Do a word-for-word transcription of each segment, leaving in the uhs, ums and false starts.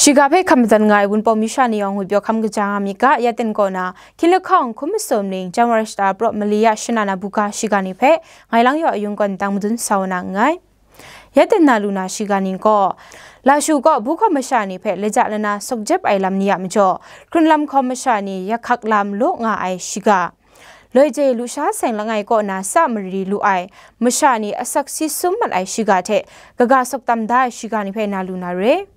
Shiga hpe hkam madan nga ai Wunpawng masha ni yawng ngwi pyaw hkam kaja nga myit ga, ya ten kaw na, hkying lahkawng hkum masum ning, January shata praw mali ya shana na buga shiga ni hpe, ngai lang yaw ayung kawn tang madun sa wa na nngai. Ya ten na lu na shiga ni gaw, Lashu kaw bu hkawm masha ni hpe laja lana sawk jep ai lam ni a majaw, hkrun lam hkawm masha ni yak hkak lam law nga ai shiga, Loije lusha seng langai kaw na sa mari lu ai masha ni asak si sum mat ai shiga hte kaga sawk tam da ai shiga ni hpe na lu na re.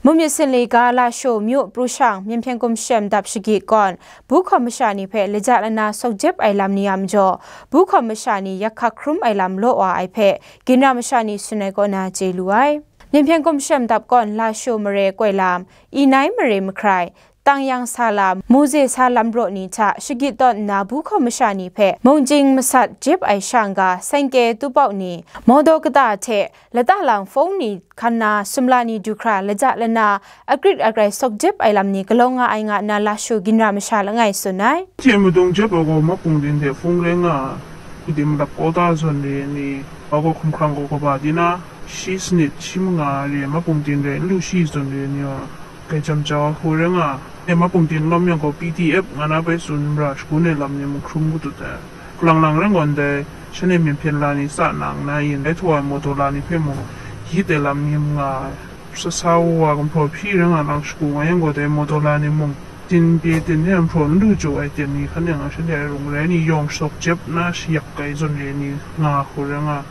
Mumyit Sinli ga Lashu myu pru shang, Myen Hpyen Gumshem dap shagit gawn, bu hkawm masha ni hpe laja lana sawk jep ai lam ni a majaw, bu hkawm masha ni yak hkak hkrum ai lam law wa ai hpe, ginra masha ni tsun ai kaw na chye lu ai. Myen Hpyen Gumshem dap gawn Lashu mare koi lam, Inai mare mahkrai, Tangyang sa lam, Muze sa lam raw ni hta shagit tawn nna bu hkawm masha ni hpe mungchying masat jep ai shang ga, sengke tupau ni, mawdaw kata hte lata lang fawng ni hkan na sumla ni du hkra laja lana akrit agrai sawk jep ai lam ni galaw nga ai nga nna Lashu ginra masha langai tsun ai. Hte madung jep ai gaw mapung din hte hpung rai nga, hku di malap kawta zawn re ni, wa gaw hkumhkrang gaw kaba di na, shi sanit shi manga re mapung din rai n lu shi zawn re ni wa, kai jam jau ai hku rai nga, e mapung din lawm yang gaw P D F nga na bai tsun mara shagun ai lam ni mung hkrum katut ai. Kalang lang rai ngawn dai, shanhte myen hpyen la ni tsa nang na yin, dai htaw ai mawdaw la ni hpe mung, yit ai lam ni nga ai. Sasa wa wa gumhpraw hpyi rai nga lang shagu nga yang gaw, dai mawdaw la ni mung, tin pye tin hte hpraw n du jaw ai ten ni hkan yang, shanhte a rung rai ni yawng shawk jep na shayak ai zawn re ni nga hku rai nga.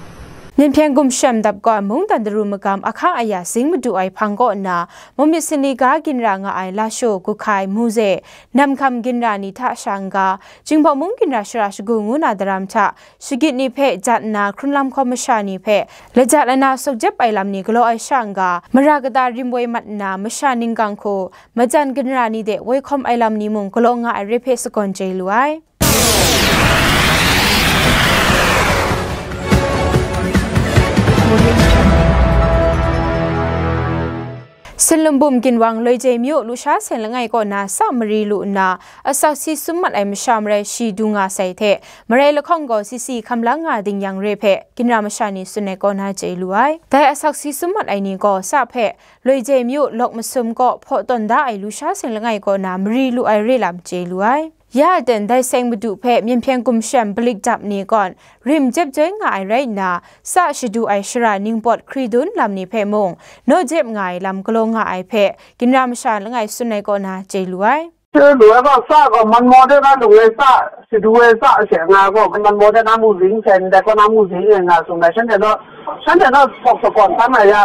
Myen Hpyen Gumshem dap gawn mungdan daru magam ahkang aya zing madu ai hpang kaw nna, Mumyit Sinli ga ginra nga ai Lashu, Guhkai, Muze, Namhkam ginra ni hta shang ga, Jinghpaw mung ginra shara shagu ngu na daram hta, shagit ni hpe jat nna hkrun lam hkawm masha ni hpe laja lana sawk jep ai lam ni galaw ai shang ga, mara kata rim woi mat nna masha ninggang hku majan ginra ni de woi hkawm ai lam ni mung galaw nga ai re hpe sagawn chye lu ai. Sinlum bum ginwang Loije myu lusha seng langai kaw na sa mari lu nna, asak si sum mat ai masha marai shi du nga sai hte, marai lahkawng gaw si si hkam la nga ding yang re hpe, ginra masha ni tsun ai kaw na chye lu ai. Dai asak si sum mat ai ni gaw sa hpe, Loije myu lawk masum kaw hpaw tawn da ai lusha seng langai kaw na mari lu ai re lam chye lu ai. Ya aten dai seng madu hpe Myen Hpyen Gumshem balik dap ni gawn rim jep joi nga ai rai nna, sa shadu ai shara ningpawt hkri dun lam ni hpe mung, naw jep nga ai lam galaw nga ai hpe, ginra masha langai tsun ai kaw na chye lu ai. Chye lu ai gaw, sa gaw man maw de na lu ai sa, shadu ai sa she nga gaw, man maw de na mu zing she ndai kaw na mu zing e nga tsun ai, shanhte naw, shanhte naw hpawk shakawn hkan ai ya,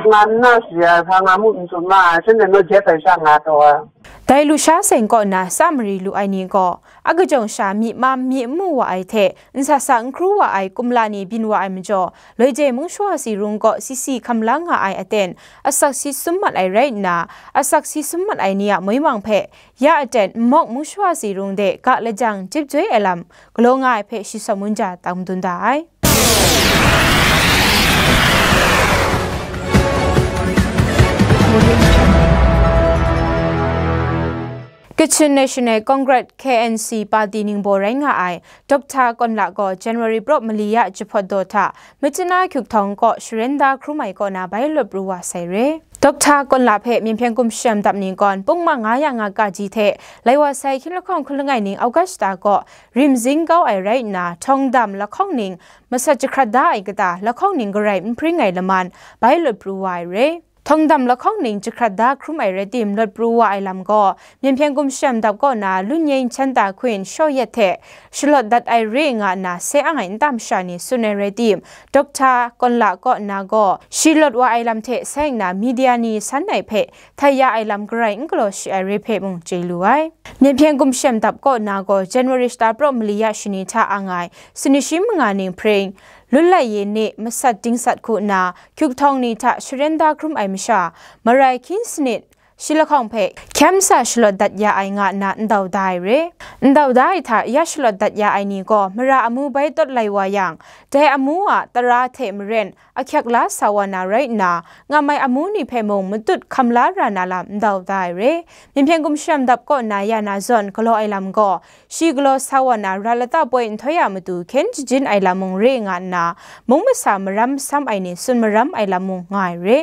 nga nna shi ai hpa nga mu n tsun ma ai, shanhte naw jep ai sha nga taw ai. Dai lusha seng kaw na sa mari lu ai ni gaw, a kajawng sha myi mam myi n mu wa ai hte, n sa sa n hkru wa ai kumla ni byin wa ai majaw, Loije mung shawa si rung kaw si si hkam la nga ai aten, asak si sum mat ai rai nna, asak si sum mat ai ni a moi mang hpe, ya aten nmawk mung shawa si rung de ga lajang jip joi ai lam galaw nga ai hpe shi sawm wun ja tang madun da ai. Kachin National Congress, K N C, party ningbaw rai nga ai Doctor Kawn La gaw January praw mali ya jahpawt daw hta Myitkyina Kyuk Htawng kaw sharen da hkrum ai kaw na bai lawt pru wa sai re. Doctor Kawn La hpe Myen Hpyen Gumshem dap ni gawn pungma nga ya nga kaji hte lai wa sai hkying lahkawng hkun langai ning August shata kaw rim zing kau ai rai nna, htawng dam lahkawng ning masat jahkrat da ai kata lahkawng ning garai n hpring ai laman bai lawt pru wa ai re. Htawng dam lahkawng ning jahkrat da hkrum ai rai tim, lawt pru wa ai lam gaw, Myen Hpyen Gumshem dap kaw na Lunnyeng Chanta Hkwin Shaw Yet hte shalawt dat ai re nga nna, sai ang ai nta masha ni tsun ai rai tim, Doctor Kawn La kaw na gaw, shi lawt wa ai lam hte sai nna, media ni san ai hpe htai ya ai lam garai n galaw shi ai re hpe mung chye lu ai. Myen Hpyen Gumshem dap kaw na gaw, January shata praw mali ya shani hta ang ai, sini shi manga ning hpring, Lunlai ye ni masat dingsat hku nna, Kyuk Htawng ni hta sharen da hkrum ai masha, marai hkying sanit shi lahkawng hpe hkyem sa shalawt dat ya ai nga nna ndau da ai re. Ndau da ai hta ya shalawt dat ya ai ni gaw mara amu bai tawt lai wa yang, dai amu a tara hte maren ahkyak la sa wa na rai nna, ngam ai amu ni hpe mung matut hkam la ra na lam ndau da ai re. Myi Hpyen Gumsharam Dap kaw na ya na zawn galaw ai lam gaw, shi galaw sa wa na ra lata poi nhtoi a matu hkyen jajin ai lam mung re nga nna, mung masa maram masam ai ni tsun maram ai lam mung nga ai re.